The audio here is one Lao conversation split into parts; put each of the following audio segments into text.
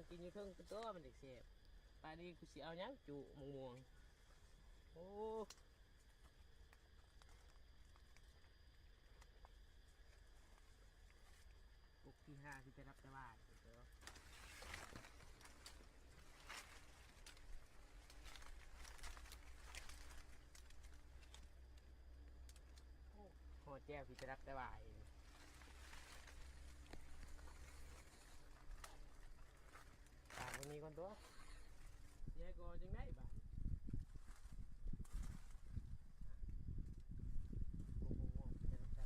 ກິນຢູ່ເທິງຕົວະ ມັນຈັ່ງແຊບ. ປານນີ້ກູຊິເອົາຫຍັງຈຸມະມ່ວງ. ໂອ້ ກົກທີຫ້າ ທີ່ໄປຮັບແຕ່ວ່າ ໂອ້ ຫໍ່ແຈ່ວ ທີ່ໄປຮັບແຕ່ວ່າ ຕາກ ບໍ່ມີກ່ອນຕົວະ. ເສຍກໍຈັ່ງໄດ້ບາດນີ້. ໂອ້ໂຫ ແຕ່ລະ ແຕ່ລະ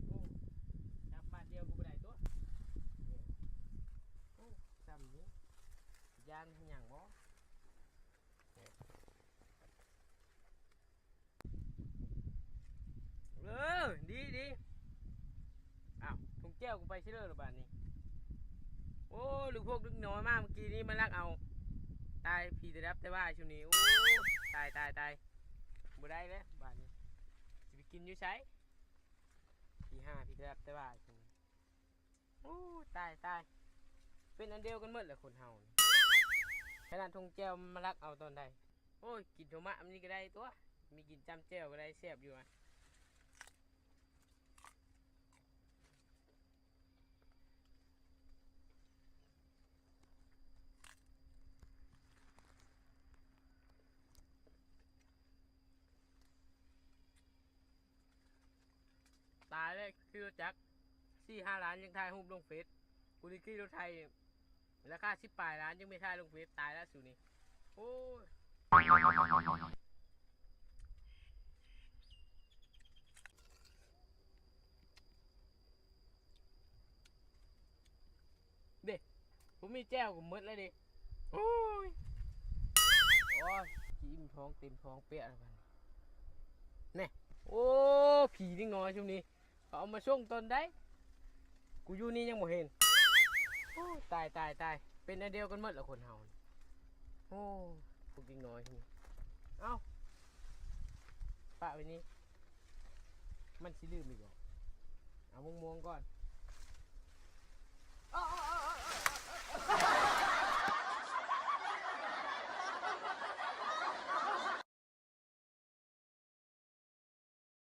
ໂອ້ ຈັບບາດດຽວກໍບໍ່ໄດ້ຕົວະ. ໂອ້ ຊ້ຳນີ້ ຢ້ານຫຍັງບໍ່? ເອີ ດີ ດີ. ອ້າວ ຖົງແຈ່ວກູໄປໃສເລີລະບາດນີ້. ໂອ້ ລູກພວກເດັກນ້ອຍມາເມື່ອກີ້ນີ້ມາລັກເອົາ. ຕາຍ ຜີໄດ້ຮັບແຕ່ວ່າຊ່ວງນີ້. ໂອ້ ຕາຍ ຕາຍ ຕາຍ ບໍ່ໄດ້ແລ້ວບາດນີ້. ຊິໄປກິນຢູ່ໃສ? ຜີຫາ ຜີໄດ້ຮັບແຕ່ວ່າຊ່ວງນີ້. ໂອ້ ຕາຍ ຕາຍ ເປັນອັນດຽວກັນໝົດແຫຼະຄົນເຮົານີ້. ຂະໜາດຖົງແຈ່ວມາລັກເອົາຕອນໃດ. ໂອ້ຍ ກິນໂທມະມັນນີ້ກໍໄດ້ຕົວະ ມີກິນຈ້ຳແຈ່ວກໍໄດ້ ແຊບຢູ່ອະ. ຕາຍແລ້ວ ຂີ່ລົດຈັກສີ່ຫ້າລ້ານ ຍັງຖ່າຍຮູບລົງເຟສ. ກູໄດ້ຂີ່ລົດໄຖລາຄາສິບປາຍລ້ານ ຍັງໄປຖ່າຍລົງເຟສ. ຕາຍແລ້ວສູນີ້. ໂອ້ຍ ເດ້ ບໍ່ມີແຈ່ວກໍໝົດແລ້ວເດ້. ໂອ້ຍ ໂອ້ຍ ກິນອີ່ມທ້ອງເຕັມທ້ອງເປະແລ້ວບັດນີ້. ແນ່ ໂອ້ ຜີເດັກນ້ອຍຊຸມນີ້ ເຂົາເອົາມາສົ່ງຕອນໃດ ກູຢູ່ນີ້ຍັງບໍ່ເຫັນ. ໂອ້ ຕາຍ ຕາຍ ຕາຍ ເປັນອັນດຽວກັນໝົດລະຄົນເຮົາ. ໂອ້ ພວກເດັກນ້ອຍນີ້. ເອົ້າ ປະໄວ້ນີ້ ມັນຊິລືມອີກບໍ່? ເອົາມ່ວງໆກ່ອນ.